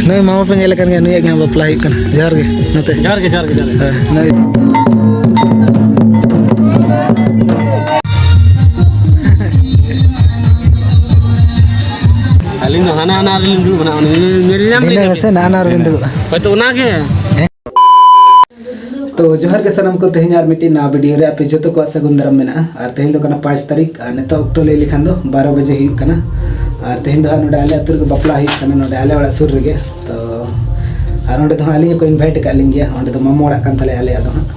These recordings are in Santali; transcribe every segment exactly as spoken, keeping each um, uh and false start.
ᱱᱩᱭ ᱢᱟᱢᱟ ᱯᱮ ᱧᱮᱞᱮ ᱠᱟᱱ ᱜᱮᱭᱟ, ᱱᱩᱭᱟᱜ ᱜᱮ ᱦᱟᱸᱜ ᱵᱟᱯᱞᱟ ᱦᱩᱭᱩᱜ ᱠᱟᱱᱟ᱾ ᱡᱚᱦᱟᱨ ᱜᱮ ᱱᱚᱛᱮ᱾ ᱡᱚᱦᱟᱨ ᱜᱮ, ᱡᱚᱦᱟᱨ ᱜᱮ, ᱡᱚᱦᱟᱨ ᱜᱮ᱾ ᱦᱮᱸ, ᱱᱩᱭ᱾ ᱟᱹᱞᱤᱧ ᱫᱚ ᱦᱟᱱᱟ, ᱦᱟᱱᱟ ᱨᱮᱞᱤᱧ ᱫᱩᱲᱩᱵ ᱠᱟᱱᱟ, ᱩᱱᱤ ᱧᱮᱞ ᱧᱟᱢ ᱵᱷᱤᱱᱟᱹ ᱞᱤᱧᱟ ᱜᱮᱥᱮ ᱵᱤᱱ? ᱱᱟᱱᱟ ᱨᱮᱵᱤᱱ ᱫᱩᱲᱩᱵᱼᱟ? ᱦᱳᱭᱛᱳ ᱚᱱᱟ ᱜᱮ᱾ ᱦᱮᱸ᱾ ᱛᱚ, ᱡᱚᱦᱟᱨ ᱜᱮ ᱥᱟᱱᱟᱢ ᱠᱚ, ᱛᱮᱦᱮᱧ ᱟᱨ ᱢᱤᱫᱴᱤᱡ ᱱᱟᱣᱟ video ᱨᱮ ᱟᱯᱮ ᱡᱚᱛᱚ ᱠᱚᱣᱟᱜ ᱥᱟᱹᱜᱩᱱ ᱫᱟᱨᱟᱢ ᱢᱮᱱᱟᱜᱼᱟ᱾ ᱟᱨ ᱛᱮᱦᱮᱧ ᱫᱚ ᱠᱟᱱᱟ ᱯᱟᱸᱪ ᱛᱟᱹᱨᱤᱠᱷ, ᱟᱨ ᱱᱤᱛᱚᱜ ᱚᱠᱛᱚ ᱞᱟᱹᱭ ᱞᱮᱠᱷᱟᱱ ᱫᱚ ᱵᱟᱨᱚ ᱵᱟᱡᱮ ᱦᱩᱭᱩᱜ ᱠᱟᱱᱟ᱾ ᱟᱨ ᱛᱮᱦᱮᱧ ᱫᱚ ᱦᱟᱸᱜ ᱱᱚᱰᱮ ᱟᱞᱮ ᱟᱹᱛᱩ ᱨᱮᱜᱮ ᱵᱟᱯᱞᱟ ᱦᱩᱭᱩᱜ ᱠᱟᱱᱟ, ᱱᱚᱰᱮ ᱟᱞᱮ ᱚᱲᱟᱜ ᱥᱩᱨ ᱨᱮᱜᱮ᱾ ᱛᱚ, ᱟᱨ ᱚᱸᱰᱮ ᱫᱚ ᱦᱟᱸᱜ ᱟᱹᱞᱤᱧ ᱦᱚᱸᱠᱚ invite ᱟᱠᱟᱫ ᱞᱤᱧ ᱜᱮᱭᱟ᱾ ᱚᱸᱰᱮ ᱫᱚ ᱢᱟᱢᱚ ᱚᱲᱟᱜ ᱠᱟᱱ ᱛᱟᱞᱮᱭᱟ ᱟᱞᱮᱭᱟᱜ ᱫᱚ ᱦᱟᱸᱜ᱾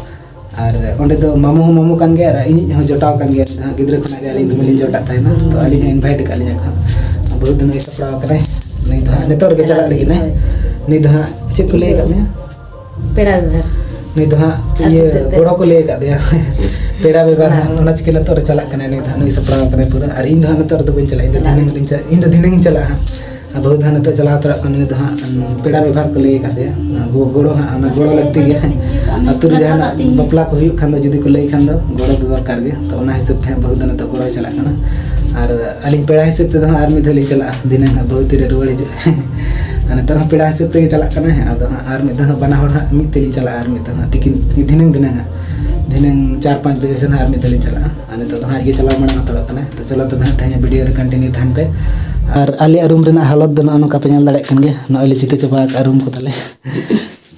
ᱟᱨ ᱚᱸᱰᱮ ᱫᱚ ᱢᱟᱢᱚ ᱦᱚᱸ ᱢᱟᱢᱚ ᱠᱟᱱ ᱜᱮᱭᱟ ᱟᱨ ᱤᱧᱤᱡ ᱦᱚᱸ ᱡᱚᱴᱟᱣ ᱠᱟᱱ ᱜᱮᱭᱟ᱾ ᱩᱱᱤ ᱫᱚ ᱦᱟᱸᱜ ᱜᱤᱫᱽᱨᱟᱹ ᱠᱷᱚᱱᱟᱜ ᱜᱮ ᱟᱹᱞᱤᱧ ᱫᱚᱢᱮ ᱞᱤᱧ ᱡᱚᱴᱟᱜ ᱛᱟᱦᱮᱱᱟ᱾ ᱛᱚ, ᱟᱹᱞᱤᱧ ᱦᱚᱸ invite ᱟᱠᱟᱫ ᱞᱤᱧᱟ ᱠᱚ ᱦᱟᱸᱜ᱾ ᱵᱟᱹᱦᱩ ᱫᱚ ᱱᱩᱭ ᱥᱟᱯᱲᱟᱣ ᱟᱠᱟᱱᱟᱭ᱾ ᱱᱩᱭ ᱫᱚ ᱦᱟᱸᱜ ᱱᱤᱛᱚᱜ ᱨᱮᱜᱮ ᱪᱟᱞᱟᱜ ᱞᱟᱹᱜᱤᱫ ᱱᱟᱭ᱾ ᱱᱩᱭ ᱫᱚ ᱦᱟᱸᱜ ᱪᱮᱫ ᱠᱚ ᱞᱟᱹᱭ ᱟᱠᱟᱫ ᱢᱮᱭᱟ? ᱯᱮᱲᱟ ᱵᱮᱵᱷᱟᱨ᱾ ᱱᱩᱭ ᱫᱚ ᱦᱟᱸᱜ ᱟᱨ ᱤᱭᱟᱹ ᱠᱩᱥᱤ ᱛᱮ᱾ ᱜᱚᱲᱚ ᱠᱚ ᱞᱟᱹᱭ ᱟᱠᱟᱫ ᱫᱮᱭᱟ᱾ ᱯᱮᱲᱟ ᱵᱮᱵᱷᱟᱨ ᱦᱟᱸᱜ, ᱚᱱᱟ ᱪᱤᱠᱟᱹ ᱱᱤᱛᱚᱜ ᱨᱮ ᱪᱟᱞᱟᱜ ᱠᱟᱱᱟᱭ᱾ ᱱᱩᱭ ᱫᱚ ᱦᱟᱸᱜ ᱱᱩᱭ ᱥᱟᱯᱲᱟᱣ ᱟᱠᱟᱱᱟᱭ ᱯᱩᱨᱟᱹ᱾ ᱟᱨ ᱤᱧ ᱫᱚ ᱦᱟᱸᱜ ᱱᱤᱛᱚᱜ ᱨᱮᱫᱚ ᱵᱟᱹᱧ ᱪᱟᱞᱟᱜᱼᱟ, ᱤᱧ ᱫᱚ ᱫᱷᱤᱱᱟᱹᱝ ᱨᱤᱧ ᱪᱟ-, ᱤᱧ ᱫᱚ ᱫᱷᱤᱱᱟᱹᱝ ᱤᱧ ᱪᱟᱞᱟᱜᱼᱟ ᱦᱟᱸᱜ᱾ ᱟᱨ ᱵᱟᱹᱦᱩ ᱫᱚ ᱦᱟᱸᱜ ᱱᱤᱛᱚᱜ ᱪᱟᱞᱟᱣ ᱦᱟᱛᱟᱲᱚᱜ ᱠᱟᱱᱟ᱾ ᱱᱩᱭ ᱫᱚ ᱦᱟᱸᱜ, ᱩᱸ, ᱯᱮᱲᱟ ᱵᱮᱵᱷᱟᱨ ᱠᱚ ᱞᱟᱹᱭ ᱟᱠᱟᱫ ᱫᱮᱭᱟ᱾ ᱜᱚ-, ᱜᱚᱲᱚ ᱦᱟᱸᱜ, ᱚᱱᱟ ᱜᱚᱲᱚ ᱞᱟᱹᱠᱛᱤ ᱜᱮᱭᱟ᱾ ᱟᱹᱛᱩ ᱨᱮ ᱡᱟᱦᱟᱱᱟᱜ ᱵᱟᱯᱞᱟ ᱠᱚ ᱦᱩᱭᱩᱜ ᱠᱷᱟᱱ ᱫᱚ ᱡᱩᱫᱤ ᱠᱚ ᱞᱟᱹᱭ ᱠᱷᱟᱱ ᱫᱚ ᱜᱚᱲᱚ ᱫᱚ ᱫᱚᱨᱠᱟᱨ ᱜᱮ᱾ ᱛᱚ, ᱚᱱᱟ ᱦᱤᱥᱟᱹᱵ ᱛᱮ ᱦᱟᱸᱜ ᱵᱟᱹᱦᱩ ᱫᱚ ᱱᱤᱛᱚᱜ ᱜᱚᱲᱚᱭ ᱪᱟᱞᱟᱜ ᱠᱟᱱᱟ᱾ ᱟᱨ ᱟᱹᱞᱤᱧ ᱯᱮᱲᱟ ᱦᱤᱥᱟᱹᱵ ᱛᱮᱫᱚ ᱦᱟᱸᱜ ᱟᱨ ᱢᱤᱫ ᱫᱷᱟᱣ ᱞᱤᱧ ᱪᱟᱞᱟᱜᱼᱟ, ᱫᱷᱤᱱᱟᱹᱝ ᱦᱟᱸᱜ ᱵᱟᱹᱦᱩ ᱛᱤᱨᱮ ᱨᱩᱣᱟᱹᱲ ᱦᱤᱡᱩᱜ᱾ ᱟᱨ ᱱᱤᱛᱚᱜ ᱦᱚᱸ ᱯᱮᱲᱟ ᱦᱤᱥᱟᱹᱵ ᱛᱮᱜᱮ ᱪᱟᱞᱟᱜ ᱠᱟᱱᱟᱭ ᱦᱟᱸᱜ᱾ ᱟᱫᱚ ᱦᱟᱸᱜ ᱟᱨ ᱢᱤᱫ ᱫᱷᱟᱣ ᱦᱟᱸᱜ ᱵᱟᱱᱟ ᱦᱚᱲ ᱦᱟᱸᱜ ᱢᱤᱫ ᱛᱮᱞᱤᱧ ᱪᱟᱞᱟᱜᱼᱟ, ᱟᱨ ᱢᱤᱫ ᱫᱷᱟᱣ ᱦᱟᱸᱜ ᱛᱤᱠᱤᱱ, ᱫᱷᱤᱱᱟᱹᱝ, ᱫᱷᱤᱱᱟᱹᱝ ᱦᱟᱸᱜ, ᱫᱷᱤᱱᱟᱹᱝ ᱪᱟᱨ ᱯᱟᱸᱪ ᱵᱟᱡᱮ ᱥᱮᱱ ᱦᱟᱸᱜ ᱟᱨ ᱢᱤᱫ ᱫᱷᱟᱣ ᱞᱤᱧ ᱪᱟᱞᱟᱜᱼᱟ᱾ ᱟᱨ ᱱᱤᱛᱚᱜ ᱫᱚ ᱦᱟᱸᱜ ᱟᱡ ᱜᱮ ᱪᱟᱞᱟᱣ ᱢᱟᱲᱟᱝ ᱦᱟᱛᱟᱲᱚᱜ ᱠᱟᱱᱟᱭ᱾ ᱛᱚ, ᱪᱚᱞᱚ ᱛᱚᱵᱮ ᱦᱟᱸᱜ ᱛᱮᱦᱮᱧᱟᱜ video ᱨᱮ continue ᱛᱟᱦᱮᱱ ᱯᱮ᱾ ᱟᱨ ᱟᱞᱮᱭᱟᱜ room ᱨᱮᱱᱟᱜ ᱦᱟᱞᱚᱛ ᱫᱚ ᱱᱚᱜᱼᱚ ᱱᱚᱝᱠᱟ ᱯᱮ ᱧᱮᱞ ᱫᱟᱲᱮᱭᱟᱜ ᱠᱟᱱ ᱜᱮᱭᱟ᱾ ᱱᱚᱜᱼᱚᱭ ᱞᱮ ᱪᱤᱠᱟᱹ ᱪᱟᱵᱟ ᱟᱠᱟᱫᱼᱟ room ᱠᱚ ᱛᱟᱞᱮ᱾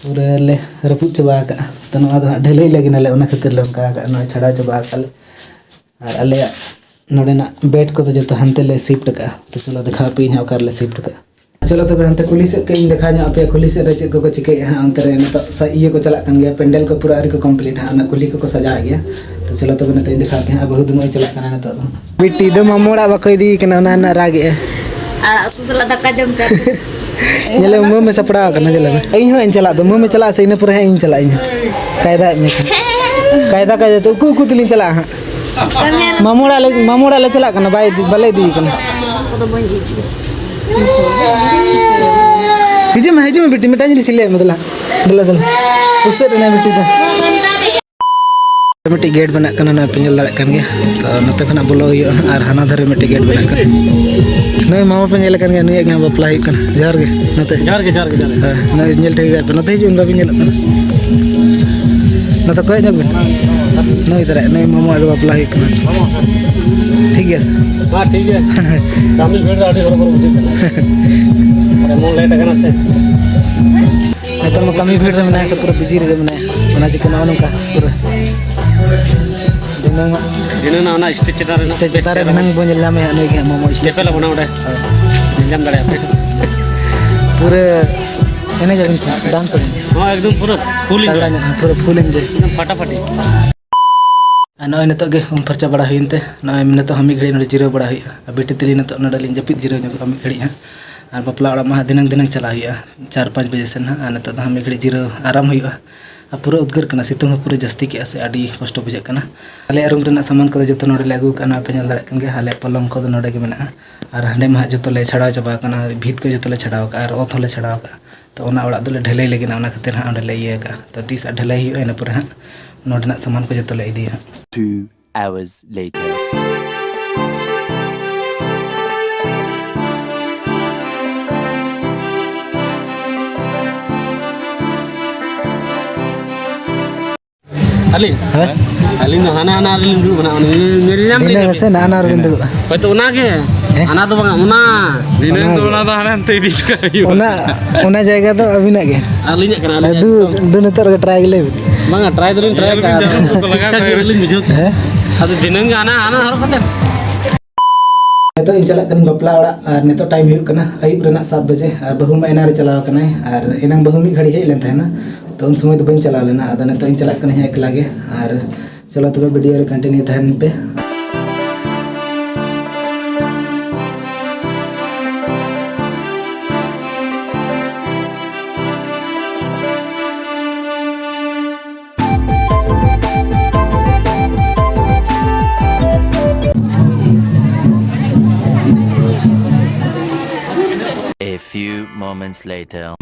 ᱯᱩᱨᱟᱹ ᱞᱮ ᱨᱟᱹᱯᱩᱫ ᱪᱟᱵᱟ ᱟᱠᱟᱫᱼᱟ᱾ ᱛᱚ, ᱱᱚᱣᱟ ᱫᱚ ᱦᱟᱸᱜ ᱰᱷᱟᱹᱞᱟᱹᱭ ᱞᱟᱹᱜᱤᱫ ᱱᱟᱞᱮ, ᱚᱱᱟ ᱠᱷᱟᱹᱛᱤᱨ ᱞᱮ ᱚᱱᱠᱟ ᱟᱠᱟᱫᱼᱟ, ᱱᱚᱜᱼᱚᱭ ᱪᱷᱟᱰᱟᱣ ᱪᱟᱵᱟ ᱟᱠᱟᱫᱼᱟ ᱞᱮ᱾ ᱟᱨ ᱟᱞᱮᱭᱟᱜ ᱱᱚᱰᱮᱱᱟᱜ bed ᱠᱚᱫᱚ ᱡᱚᱛᱚ ᱦᱟᱱᱛᱮ ᱞᱮ shift ᱟᱠᱟᱫᱼᱟ᱾ ᱛᱚ, ᱪᱚᱞᱚ ᱫᱮᱠᱷᱟᱣ ᱟᱯᱮᱭᱟᱹᱧ ᱦᱟᱸᱜ ᱚᱠᱟ ᱨᱮᱞᱮ shift ᱟᱠᱟᱫᱼᱟ᱾ ᱪᱚᱞᱚ ᱛᱚᱵᱮ ᱦᱟᱱᱛᱮ ᱠᱩᱞᱦᱤ ᱥᱮᱫ ᱠᱟᱹᱡ ᱤᱧ ᱫᱮᱠᱷᱟᱣ ᱧᱚᱜ ᱟᱯᱮᱭᱟ, ᱠᱩᱞᱦᱤ ᱥᱮᱫ ᱨᱮ ᱪᱮᱫ ᱠᱚᱠᱚ ᱪᱤᱠᱟᱹᱭᱮᱫᱼᱟ ᱦᱟᱸᱜ᱾ ᱚᱱᱛᱮ ᱨᱮ ᱱᱤᱛᱚᱜ ᱥᱟ-, ᱤᱭᱟᱹ ᱠᱚ ᱪᱟᱞᱟᱜ ᱠᱟᱱ ᱜᱮᱭᱟ, ᱯᱮᱱᱰᱮᱞ ᱠᱚ ᱯᱩᱨᱟᱹ ᱟᱹᱣᱨᱤ ᱠᱚ complete ᱦᱟᱸᱜ, ᱚᱱᱟ ᱠᱩᱞᱦᱤ ᱠᱚᱠᱚ ᱥᱟᱡᱟᱣᱮᱫ ᱜᱮᱭᱟ᱾ ᱛᱚ, ᱪᱚᱞᱚ ᱛᱚᱵᱮ ᱱᱤᱛᱚᱜ ᱤᱧ ᱫᱮᱠᱷᱟᱣ ᱟᱯᱮᱭᱟ ᱦᱟᱸᱜ, ᱵᱟᱹᱦᱩ ᱫᱚ ᱱᱚᱜᱼᱚᱭ ᱪᱟᱞᱟᱜ ᱠᱟᱱᱟ ᱱᱤᱛᱚᱜ ᱫᱚ᱾ ᱵᱤᱴᱤ ᱫᱚ ᱢᱟᱢᱚ ᱚᱲᱟᱜ ᱵᱟᱠᱚ ᱤᱫᱤᱭᱮ ᱠᱟᱱᱟ, ᱚᱱᱟ ᱨᱮᱱᱟᱜ ᱨᱟᱜᱮᱜᱼᱟᱭ᱾ ᱟᱲᱟᱜ ᱩᱛᱩ ᱥᱟᱞᱟᱜ ᱫᱟᱠᱟ ᱡᱚᱢ ᱯᱮ᱾ ᱧᱮᱞᱮ ᱢᱟᱹᱢᱮ ᱥᱟᱯᱲᱟᱣ ᱟᱠᱟᱱᱟ, ᱧᱮᱞᱮ ᱢᱮ᱾ ᱤᱧ ᱦᱚᱸ ᱤᱧ ᱪᱟᱞᱟᱜ ᱫᱚ, ᱢᱟᱹᱢᱮ ᱪᱟᱞᱟᱜᱼᱟ ᱥᱮ ᱤᱱᱟᱹ ᱯᱚᱨᱮ ᱦᱟᱸᱜ ᱤᱧ ᱪᱟᱞᱟᱜᱼᱟ, ᱤᱧ ᱦᱚᱸ᱾ ᱠᱟᱭᱫᱟᱭᱮᱫ ᱢᱮ ᱠᱷᱟᱱ᱾ ᱠᱟᱭᱫᱟ, ᱠᱟᱭᱫᱟ ᱛᱮ ᱩᱠᱩ, ᱩᱠᱩ ᱛᱮᱞᱤᱧ ᱪᱟᱞᱟᱜᱼᱟ ᱦᱟᱸᱜ᱾ ᱢᱟᱢᱚ ᱚᱲᱟᱜ ᱞᱮ, ᱢᱟᱢᱚ ᱚᱲᱟᱜ ᱞᱮ ᱪᱟᱞᱟᱜ ᱠᱟᱱᱟ, ᱵᱟᱭ ᱤᱫᱤ, ᱵᱟᱞᱮ ᱤᱫᱤᱭᱮ ᱠᱟᱱᱟ᱾ ᱠᱚᱫᱚ ᱵᱟᱹᱧ ᱤᱫᱤᱭᱟ᱾ ᱦᱤᱡᱩᱜ ᱢᱮ, ᱦᱤᱡᱩᱜ ᱢᱮ ᱵᱤᱴᱤ, ᱢᱤᱫᱴᱟᱝ ᱡᱤᱱᱤᱥ ᱤᱧ ᱞᱟᱹᱭᱟᱫ ᱢᱮ, ᱫᱮᱞᱟ, ᱫᱮᱞᱟ, ᱫᱮᱞᱟ᱾ ᱩᱥᱟᱹᱫ ᱮᱱᱟᱭ ᱵᱤᱴᱤ ᱫᱚ᱾ ᱢᱤᱫᱴᱤᱡ ᱜᱮᱴ ᱵᱮᱱᱟᱜ ᱠᱟᱱᱟ, ᱱᱚᱜᱼᱚᱭ ᱯᱮ ᱧᱮᱞ ᱫᱟᱲᱮᱭᱟᱜ ᱠᱟᱱ ᱜᱮᱭᱟ᱾ ᱛᱚ ᱱᱚᱛᱮ ᱠᱷᱚᱱᱟᱜ ᱵᱚᱞᱚ ᱦᱩᱭᱩᱜᱼᱟ ᱟᱨ ᱦᱟᱱᱟ ᱫᱷᱟᱨᱮ ᱢᱤᱫᱴᱤᱡ ᱜᱮᱴ ᱵᱮᱱᱟᱜ ᱠᱟᱱᱟ᱾ ᱱᱩᱭ ᱢᱟᱢᱟ ᱯᱮ ᱧᱮᱞᱮ ᱠᱟᱱ ᱜᱮᱭᱟ, ᱱᱩᱭᱟᱜ ᱜᱮ ᱦᱟᱸᱜ ᱵᱟᱯᱞᱟ ᱦᱩᱭᱩᱜ ᱠᱟᱱᱟ᱾ ᱡᱚᱦᱟᱨ ᱜᱮ, ᱱᱚᱛᱮ᱾ ᱡᱚᱦᱟᱨ ᱜᱮ, ᱡᱚᱦᱟᱨ ᱜᱮ, ᱡᱚᱦᱟᱨ ᱜᱮ᱾ ᱦᱮᱸ, ᱱᱩᱭ ᱧᱮᱞ ᱴᱷᱤᱠ ᱜᱮᱭᱟ ᱯᱮ, ᱱᱚᱛᱮ ᱦᱤᱡᱩᱜ ᱵᱤᱱ, ᱵᱟᱵᱤᱱ ᱧᱮᱞᱚᱜ ᱠᱟᱱᱟ᱾ ᱱᱚᱛᱮ ᱠᱚᱭᱚᱜ ᱧᱚᱜ ᱵᱤᱱ᱾ ᱱᱩᱭ ᱫᱟᱨᱮ, ᱱᱩᱭ ᱢᱟᱢᱟ ᱜᱮ ᱵᱟᱯᱞᱟ ᱦᱩᱭᱩᱜ ᱠᱟᱱᱟ᱾ ᱴᱷᱤᱠ ᱜᱮᱭᱟ ᱥᱮ? ᱦᱮᱸ, ᱴᱷᱤᱠ ᱜᱮᱭᱟ᱾ ᱠᱟᱹᱢᱤ ᱵᱷᱤᱲ ᱨᱮ ᱟᱹᱰᱤ ᱦᱚᱨᱚᱵᱚᱨᱚ ᱵᱩᱡᱷᱟᱹᱜ ᱠᱟᱱᱟ᱾ ᱟᱨ ᱮᱢᱚᱱ ᱞᱮᱴ ᱟᱠᱟᱱᱟ ᱥᱮ᱾ ᱱᱮᱛᱟᱨ ᱢᱟ ᱠᱟᱹᱢᱤ ᱵᱷᱤᱲ ᱨᱮ ᱢᱮᱱᱟᱭᱟ ᱥᱮ, ᱯᱩᱨᱟᱹ ᱵᱤᱡᱤ ᱨᱮᱜᱮ ᱢᱮᱱᱟᱭᱟ᱾ ᱚᱱᱟ ᱪᱤᱠᱟᱹ ᱱᱚᱜᱼᱚ ᱱᱚᱝᱠᱟ ᱯᱩᱨᱟᱹ ᱫᱷᱤᱱᱟᱹᱝ ᱦᱟᱸᱜ ᱫᱷᱤᱱᱟᱹᱝ ᱚᱱᱟ ᱥᱴᱮᱡ ᱪᱮᱛᱟᱱ ᱨᱮ ᱥᱴᱮᱡ ᱪᱮᱛᱟᱱ ᱨᱮ ᱫᱷᱤᱱᱟᱹᱝ ᱵᱚᱱ ᱧᱮᱞ ᱧᱟᱢᱮᱭᱟ ᱱᱩᱭ ᱜᱮ ᱦᱟᱸᱜ ᱢᱟᱢᱚ ᱥᱴᱮᱡ᱾ ᱧᱮᱯᱮᱞ ᱟᱵᱚᱱᱟ ᱚᱸᱰᱮ᱾ ᱦᱳᱭ᱾ ᱧᱮᱞ ᱧᱟᱢ ᱫᱟᱲᱮᱭᱟᱜᱼᱟ ᱯᱮ᱾ ᱯᱩᱨᱟᱹ ᱮᱱᱮᱡ ᱟᱵᱤᱱ ᱥᱮ ᱰᱟᱱᱥ ᱟᱵᱤᱱ? ᱦᱚᱸ, ᱮᱠᱫᱚᱢ ᱯᱩᱨᱟᱹ ᱯᱷᱩᱞ ᱛᱟᱜᱲᱟ ᱮᱱᱡᱚᱭ᱾ ᱧᱚᱜ, ᱯᱩᱨᱟᱹ ᱯᱷᱩᱞ ᱮᱱᱡᱚᱭ᱾ ᱮᱠᱫᱚᱢ ᱯᱷᱟᱴᱟᱯᱷᱟᱴᱤ᱾ ᱟᱨ ᱱᱚᱜᱼᱚᱭ ᱱᱤᱛᱚᱜ ᱜᱮ ᱩᱢ ᱯᱷᱟᱨᱪᱟ ᱵᱟᱲᱟ ᱦᱩᱭᱮᱱ ᱛᱮ, ᱱᱚᱜᱼᱚᱭ ᱱᱤᱛᱚᱜ ᱦᱚᱸ ᱢᱤᱫ ᱜᱷᱟᱹᱲᱤᱡ ᱱᱚᱰᱮ ᱡᱤᱨᱟᱹᱣ ᱵᱟᱲᱟ ᱦᱩᱭᱩᱜᱼᱟ᱾ ᱟᱨ ᱵᱤᱴᱤ ᱛᱟᱹᱞᱤᱧ ᱱᱤᱛᱚᱜ ᱱᱚᱰᱮ ᱞᱤᱧ ᱡᱟᱹᱯᱤᱫ ᱡᱤᱨᱟᱹᱣ ᱧᱚᱜᱚᱜᱼᱟ ᱢᱤᱫ ᱜᱷᱟᱹᱲᱤᱡ ᱦᱟᱸᱜ᱾ ᱟᱨ ᱵᱟᱯᱞᱟ ᱚᱲᱟᱜ ᱢᱟ ᱦᱟᱸᱜ ᱫᱷᱤᱱᱟᱹᱝ ᱫᱷᱤᱱᱟᱹᱝ ᱪᱟᱞᱟᱜ ᱦᱩᱭᱩᱜᱼᱟ, ᱪᱟᱨ ᱯᱟᱸᱪ ᱵᱟᱡᱮ ᱥᱮᱱ ᱦᱟᱸᱜ᱾ ᱟᱨ ᱱᱤᱛᱚᱜ ᱫᱚ ᱦᱟᱸᱜ ᱢᱤᱫ ᱜᱷᱟᱹᱲᱤᱡ ᱡᱤᱨᱟᱹᱣ ᱟᱨᱟᱢ ᱦᱩᱭᱩᱜᱼᱟ᱾ ᱟᱨ ᱯᱩᱨᱟᱹ ᱩᱫᱽᱜᱟᱹᱨ ᱠᱟᱱᱟ, ᱥᱤᱛᱩᱝ ᱦᱚᱸ ᱯᱩᱨᱟᱹ ᱡᱟᱹᱥᱛᱤ ᱠᱮᱜᱼᱟ ᱥᱮ, ᱟᱹᱰᱤ ᱠᱚᱥᱴᱚ ᱵᱩᱡᱷᱟᱹᱜ ᱠᱟᱱᱟ᱾ ᱟᱞᱮᱭᱟᱜ ᱨᱩᱢ ᱨᱮᱱᱟᱜ ᱥᱟᱢᱟᱱ ᱠᱚᱫᱚ ᱡᱚᱛᱚ ᱱᱚᱰᱮ ᱞᱮ ᱟᱹᱜᱩ ᱠᱟᱜᱼᱟ, ᱱᱚᱣᱟ ᱯᱮ ᱧᱮᱞ ᱫᱟᱲᱮᱭᱟᱜ ᱠᱟᱱ ᱜᱮᱭᱟ᱾ ᱟᱞᱮᱭᱟᱜ ᱯᱚᱞᱚᱝ ᱠᱚᱫᱚ ᱱᱚᱰᱮ ᱜᱮ ᱢᱮᱱᱟᱜᱼᱟ᱾ ᱟᱨ ᱦᱟᱸᱰᱮ ᱢᱟ ᱦᱟᱸᱜ ᱡᱚᱛᱚ ᱞᱮ ᱪᱷᱟᱲᱟᱣ ᱪᱟᱵᱟ ᱟᱠᱟᱱᱟ, ᱵᱷᱤᱛ ᱠᱚ ᱡᱚᱛᱚ ᱞᱮ ᱪᱷᱟᱲᱟᱣ ᱟᱠᱟᱫᱼᱟ, ᱟᱨ ᱚᱛ ᱦᱚᱸᱞᱮ ᱪᱷᱟᱲᱟᱣ ᱟᱠᱟᱫᱼᱟ᱾ ᱛᱚ ᱚᱱᱟ ᱚᱲᱟᱜ ᱫᱚᱞᱮ ᱰᱷᱟᱹᱞᱟᱹᱭ ᱞᱟᱹᱜᱤᱫ, ᱚᱱᱟ ᱠᱷᱟᱹᱛᱤᱨ ᱦᱟᱸᱜ ᱚᱸᱰᱮ ᱞᱮ ᱤᱭᱟᱹ ᱟᱠᱟᱫᱼᱟ᱾ ᱛᱚ ᱛᱤᱥ ᱦᱟᱸᱜ ᱰᱷᱟᱹᱞᱟᱹᱭ ᱦᱩᱭᱩᱜᱼᱟ, ᱤᱱᱟᱹ ᱯᱚᱨᱮ ᱦᱟᱸᱜ ᱱᱚᱰᱮᱱᱟᱜ ᱥᱟᱢᱟᱱ ᱠᱚ ᱡᱚᱛᱚ ᱞᱮ ᱤᱫᱤᱭᱟ ᱦᱟᱸᱜ᱾ Two hours later. ᱟᱹᱞᱤᱧ? ᱦᱮᱸ? ᱟᱹᱞᱤᱧ ᱫᱚ ᱦᱟᱱᱟ ᱦᱟᱱᱟ ᱨᱮᱞᱤᱧ ᱫᱩᱲᱩᱵ ᱠᱟᱱᱟ, ᱚᱱᱟ ᱧᱮᱞ ᱧᱟᱢ ᱫᱷᱤᱱᱟᱹᱝ ᱞᱤᱧ ᱥᱮ ᱱᱟᱜ ᱦᱟᱱᱟ ᱨᱮᱵᱤᱱ ᱫᱩᱲᱩᱵᱼᱟ? ᱦᱳᱭᱛᱳ ᱚᱱᱟ ᱜᱮ᱾ ᱦᱮᱸ? ᱦᱟᱱᱟ ᱫᱚ ᱵᱟᱝᱟ, ᱚᱱᱟ᱾ ᱫᱷᱤᱱᱟᱹᱝ ᱫᱚ ᱚᱱᱟ ᱚᱱᱟ ᱫᱚ ᱦᱟᱱᱟ ᱦᱟᱱᱛᱮ ᱤᱫᱤ ᱦᱚᱴᱚ ᱠᱟᱜ ᱦᱩᱭᱩᱜᱼᱟ᱾ ᱚᱱᱟ, ᱚᱱᱟ ᱡᱟᱭᱜᱟ ᱫᱚ ᱟᱹᱵᱤᱱᱟᱜ ᱜᱮ᱾ ᱟᱹᱞᱤᱧᱟᱜ ᱠᱟᱱᱟ, ᱟᱹᱞᱤᱧᱟᱜ ᱫᱩ, ᱮᱠᱫᱚᱢ᱾ ᱫᱩ ᱱᱤᱛᱚᱜ ᱨᱮᱜᱮ ᱴᱨᱟᱭ ᱜᱮ ᱞᱟᱹᱭ ᱵᱤᱱ᱾ ᱵᱟᱝᱟ, ᱴᱨᱟᱭ ᱫᱚᱞᱤᱧ ᱴᱨᱟᱭ ᱧᱮᱞ ᱵᱤᱱ ᱠᱟᱜᱼᱟ᱾ ᱡᱟᱦᱟᱸ ᱠᱚ ᱞᱟᱜᱟᱣ ᱴᱷᱤᱠ ᱴᱷᱟᱠ ᱠᱟᱜ ᱜᱮ ᱦᱩᱭᱩᱜᱼᱟ᱾ ᱵᱟᱹᱞᱤᱧ ᱵᱩᱡᱷᱟᱹᱣ ᱠᱮᱫᱟ᱾ ᱦᱮᱸ? ᱟᱫᱚ ᱫᱷᱤᱱᱟᱹᱝ ᱜᱮ ᱦᱟᱱᱟ, ᱦᱟᱱᱟ ᱦᱚᱨᱚᱜ ᱠᱟᱛᱮ᱾ ᱱᱤᱛᱚᱜ ᱤᱧ ᱪᱟᱞᱟᱜ ᱠᱟᱹᱱᱟᱹᱧ ᱵᱟᱯᱞᱟ ᱚᱲᱟᱜ, ᱟᱨ ᱱᱤᱛᱚᱜ ᱴᱟᱭᱤᱢ ᱦᱩᱭᱩᱜ ᱠᱟᱱᱟ ᱟᱹᱭᱩᱵ ᱨᱮᱱᱟᱜ ᱥᱟᱛ ᱵᱟᱡᱮ, ᱟᱨ ᱵᱟᱹᱦᱩ ᱢᱟ ᱮᱱᱟᱝ ᱨᱮ ᱪᱟᱞᱟᱣ ᱟᱠᱟᱱᱟᱭ, ᱟᱨ ᱮᱱᱟᱝ ᱵᱟᱹᱦᱩ ᱢᱤᱫ ᱜᱷᱟᱹᱲᱤ ᱦᱮᱡ ᱞᱮᱱ ᱛᱟᱦᱮᱱᱟ, ᱛᱚ ᱩᱱ ᱥᱚᱢᱚᱭ ᱫᱚ ᱵᱟᱹᱧ ᱪᱟᱞᱟᱣ ᱞᱮᱱᱟ᱾ ᱟᱫᱚ ᱱᱤᱛᱚᱜ ᱤᱧ ᱪᱟᱞᱟᱜ ᱠᱟᱹᱱᱟᱹᱧ ᱮᱠᱞᱟ ᱜᱮ, ᱟᱨ ᱪᱚᱞᱚ ᱛᱚᱵᱮ ᱵᱷᱤᱰᱤᱭᱳ ᱨᱮ ᱠᱚᱱᱴᱤᱱᱤᱭᱩ ᱛᱟᱦᱮᱱ ᱯᱮ᱾ A few moments later.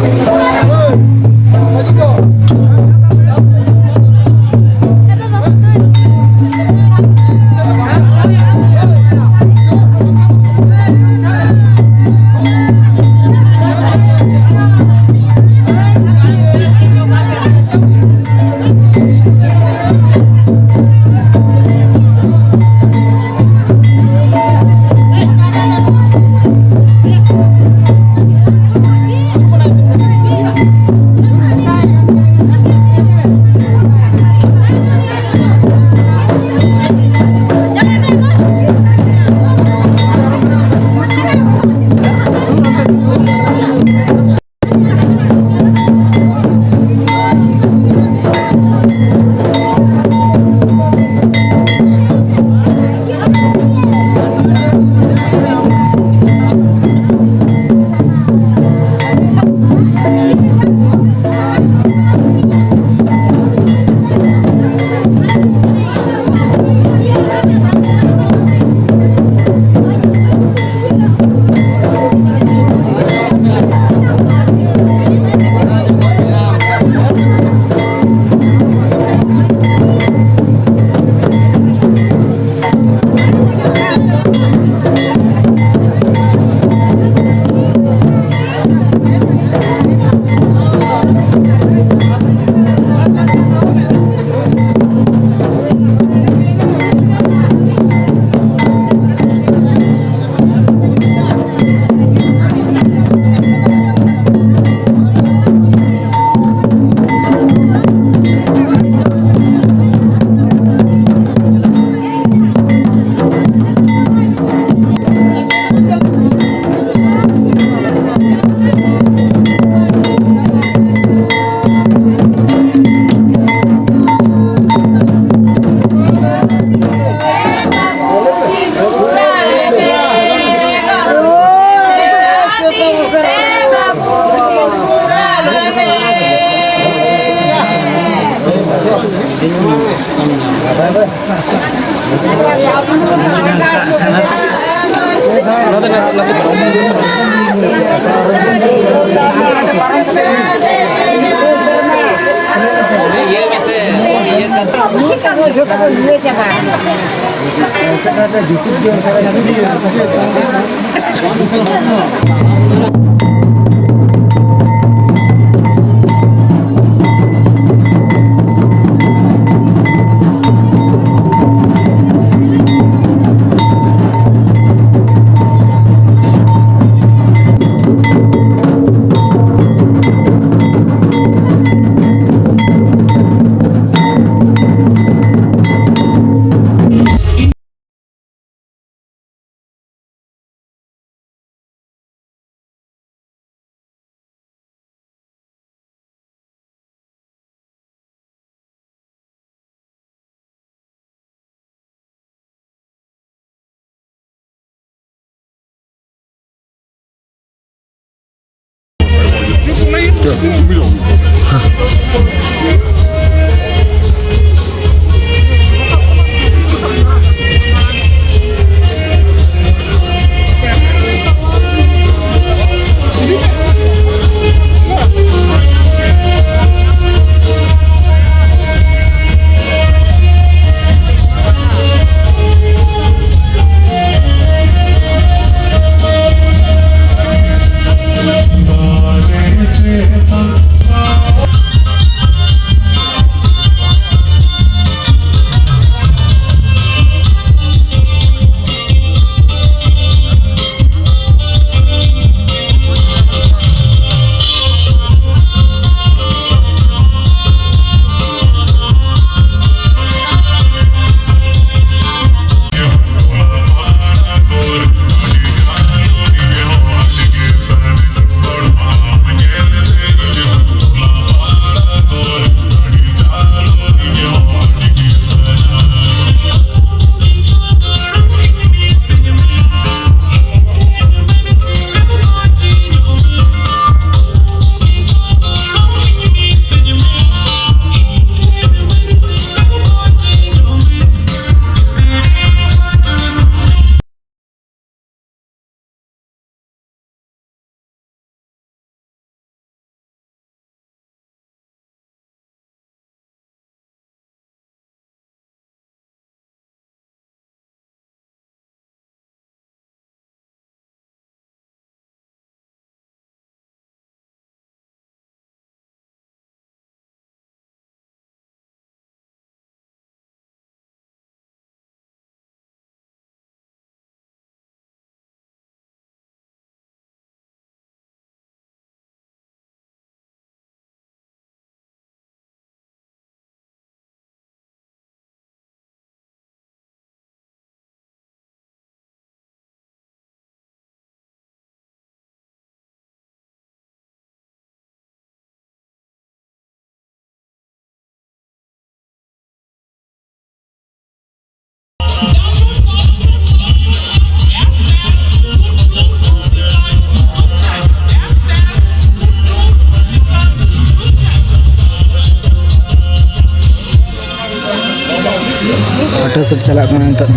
Shoot ᱪᱟᱞᱟᱜ ᱠᱟᱱᱟ ᱱᱤᱛᱚᱜ᱾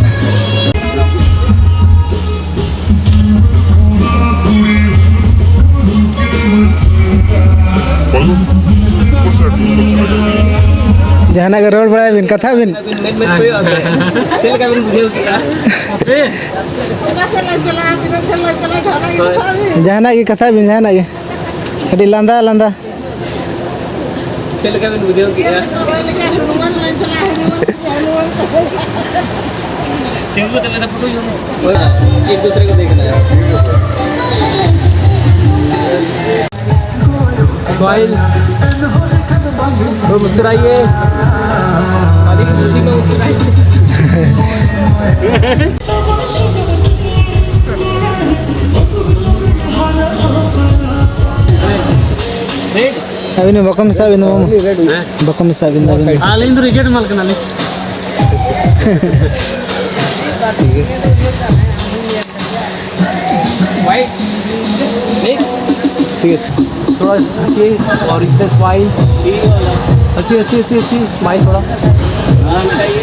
ᱡᱟᱦᱟᱱᱟᱜ ᱜᱮ ᱨᱚᱲ ᱵᱟᱲᱟᱭ ᱵᱤᱱ, ᱠᱟᱛᱷᱟ ᱵᱤᱱ᱾ ᱢᱮᱫ ᱢᱮᱫ ᱠᱚᱭᱚᱜ ᱟᱵᱮᱱ᱾ ᱪᱮᱫ ᱞᱮᱠᱟ ᱵᱤᱱ ᱵᱩᱡᱷᱟᱹᱣ ᱠᱮᱫᱼᱟ? ᱡᱟᱦᱟᱱᱟᱜ ᱜᱮ ᱠᱟᱛᱷᱟ ᱵᱤᱱ, ᱡᱟᱦᱟᱱᱟᱜ ᱜᱮ᱾ ᱠᱟᱹᱴᱤᱡ ᱞᱟᱸᱫᱟ, ᱞᱟᱸᱫᱟ᱾ ᱪᱮᱫ ᱞᱮᱠᱟ ᱵᱤᱱ ᱵᱩᱡᱷᱟᱹᱣ ᱠᱮᱫᱼᱟ? ᱛᱤᱸᱜᱩ ᱠᱟᱛᱮ ᱢᱮᱫ ᱯᱷᱳᱴᱳ ᱦᱩᱭᱩᱜᱼᱟ᱾ ᱮᱠ ᱫᱩᱥᱨᱮ ᱠᱚ ᱫᱮᱠᱷ ᱨᱮ ᱦᱮ᱾ Smile. तो मुस्कुराइए. अभी खुशी में मुस्कुराइए. ᱟᱹᱵᱤᱱ ᱵᱟᱠᱚ ᱢᱮᱥᱟ ᱵᱤᱱ ᱫᱚ ᱢᱟᱢᱟ᱾ ᱵᱟᱠᱚ ᱢᱮᱥᱟ ᱵᱤᱱ ᱫᱚ ᱟᱹᱵᱤᱱ ᱫᱚ᱾ ᱟᱹᱞᱤᱧ ᱫᱚ ᱨᱤᱡᱮᱴ ᱢᱟᱞ ᱠᱟᱱᱟᱞᱤᱧ. भाई, नेक्स्ट. ठीक है. थोड़ा हंसिए और इधर स्माइल. हंसी, हंसी, हंसी, हंसी, स्माइल थोड़ा. हाथ हटाइए.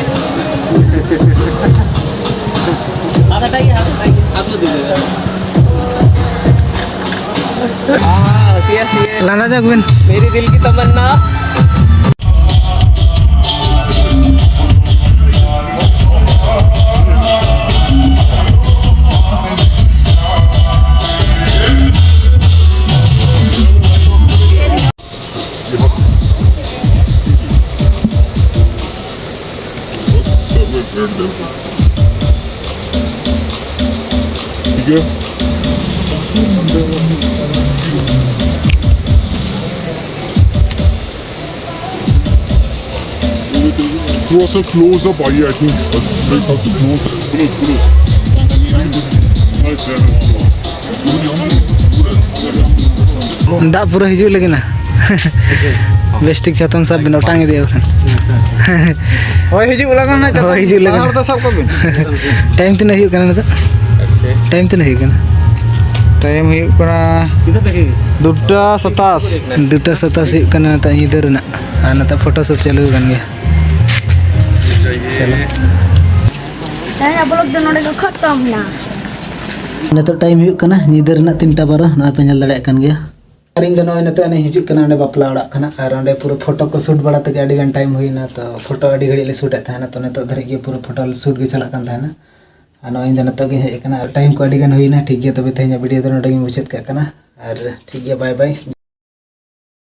हाथ हटाइए, हाथ हटाइए. हाथ मत दीजिएगा. हाँ, हंसी, हंसी है. ᱞᱟᱸᱫᱟ ᱧᱚᱜ ᱵᱤᱱ. मेरी दिल की तमन्ना. ठीक है. थोड़ा सा क्लोज अप आइए, आई थिंक मेरे ख्याल से क्लोज है. Close, close. ᱫᱟᱜ ᱯᱩᱨᱟᱹ ᱦᱤᱡᱩᱜ ᱞᱟᱹᱜᱤᱫ ᱱᱟ. ᱵᱮᱥ ᱴᱷᱤᱠ ᱪᱷᱟᱛᱟᱢ ᱥᱟᱵ ᱵᱤᱱ, ᱚᱴᱟᱝ ᱤᱫᱤᱭᱟ ᱵᱟᱠᱷᱟᱱ. ᱦᱚᱭ ᱦᱤᱡᱩᱜ ᱞᱟᱜᱟᱣ ᱱᱟ. ᱦᱚᱭ ᱦᱤᱡᱩᱜ ᱞᱟᱜᱟᱣ ᱱᱟ. ᱦᱚᱲ ᱫᱚ ᱥᱟᱵ ᱠᱚ ᱵᱤᱱ. ᱴᱟᱭᱤᱢ ᱛᱤᱱᱟᱹᱜ ᱦᱩᱭᱩᱜ ᱠᱟᱱᱟ ᱱᱤᱛᱚᱜ? ᱴᱟᱭᱤᱢ ᱛᱤᱱᱟᱹᱜ ᱦᱩᱭᱩᱜ ᱠᱟᱱᱟ? ᱴᱟᱭᱤᱢ ᱦᱩᱭᱩᱜ ᱠᱟᱱᱟ ᱫᱩᱴᱟ ᱥᱟᱛᱟᱥ. ᱫᱩᱴᱟ ᱥᱟᱛᱟᱥ ᱦᱩᱭᱩᱜ ᱠᱟᱱᱟ ᱱᱤᱛᱚᱜ ᱧᱤᱫᱟᱹ ᱨᱮᱱᱟᱜ. ᱟᱨ ᱱᱤᱛᱚᱜ ᱯᱷᱳᱴᱳ ᱥᱩᱴ ᱪᱟᱹᱞᱩ ᱟᱠᱟᱱ ᱜᱮᱭᱟ. ᱪᱚᱞᱚ. ᱦᱮᱸ, ᱵᱞᱚᱜ ᱫᱚ ᱱᱚᱰᱮ ᱜᱮ ᱠᱷᱚᱛᱚᱢ ᱱᱟ᱾ ᱱᱤᱛᱚᱜ ᱴᱟᱭᱤᱢ ᱦᱩᱭᱩᱜ ᱠᱟᱱᱟ ᱧᱤᱫᱟᱹ ᱨᱮᱱᱟᱜ ᱛᱤᱱᱴᱟ ᱵᱟᱨᱚ, ᱱᱚᱜᱼᱚᱭ ᱯᱮ ᱧᱮᱞ ᱫᱟᱲᱮᱭᱟᱜ ᱠᱟᱱ ᱜᱮᱭᱟ᱾ ᱟᱨ ᱤᱧ ᱫᱚ ᱱᱚᱜᱼᱚᱭ ᱱᱤᱛᱚᱜ ᱮᱱᱮᱡ ᱦᱤᱡᱩᱜ ᱠᱟᱱᱟ ᱚᱸᱰᱮ ᱵᱟᱯᱞᱟ ᱚᱲᱟᱜ ᱠᱷᱚᱱᱟᱜ, ᱟᱨ ᱚᱸᱰᱮ ᱯᱩᱨᱟᱹ ᱯᱷᱳᱴᱳ ᱠᱚ ᱥᱩᱴ ᱵᱟᱲᱟ ᱛᱮᱜᱮ ᱟᱹᱰᱤ ᱜᱟᱱ ᱴᱟᱭᱤᱢ ᱦᱩᱭᱱᱟ᱾ ᱛᱚ ᱯᱷᱳᱴᱳ ᱟᱹᱰᱤ ᱜᱷᱟᱹᱲᱤᱡ ᱞᱮ ᱥᱩᱴ ᱮᱫ ᱛᱟᱦᱮᱱᱟ, ᱛᱚ ᱱᱤᱛᱚᱜ ᱫᱷᱟᱹᱨᱤᱡ ᱜᱮ ᱯᱩᱨᱟᱹ ᱯᱷᱳᱴᱳ ᱥᱩᱴ ᱜᱮ ᱪᱟᱞᱟᱜ ᱠᱟᱱ ᱛᱟᱦᱮᱱᱟ᱾ ᱟᱨ ᱱᱚᱜᱼᱚᱭ ᱤᱧ ᱫᱚ ᱱᱤᱛᱚᱜ ᱜᱤᱧ ᱦᱮᱡ ᱟᱠᱟᱱᱟ, ᱟᱨ ᱴᱟᱭᱤᱢ ᱠᱚ ᱟᱹᱰᱤ ᱜᱟᱱ ᱦᱩᱭᱱᱟ᱾ ᱴᱷᱤᱠ ᱜᱮᱭᱟ, ᱛᱚᱵᱮ ᱛᱮᱦᱮᱧᱟᱜ ᱵᱷᱤᱰᱤᱭᱳ ᱫᱚ ᱱᱚᱰᱮ ᱜᱤᱧ ᱢᱩᱪᱟᱹᱫ ᱠᱟᱜ ᱠᱟᱱᱟ, ᱟᱨ ᱴᱷᱤᱠ ᱜᱮᱭᱟ, ᱵᱟᱭ ᱵᱟᱭ᱾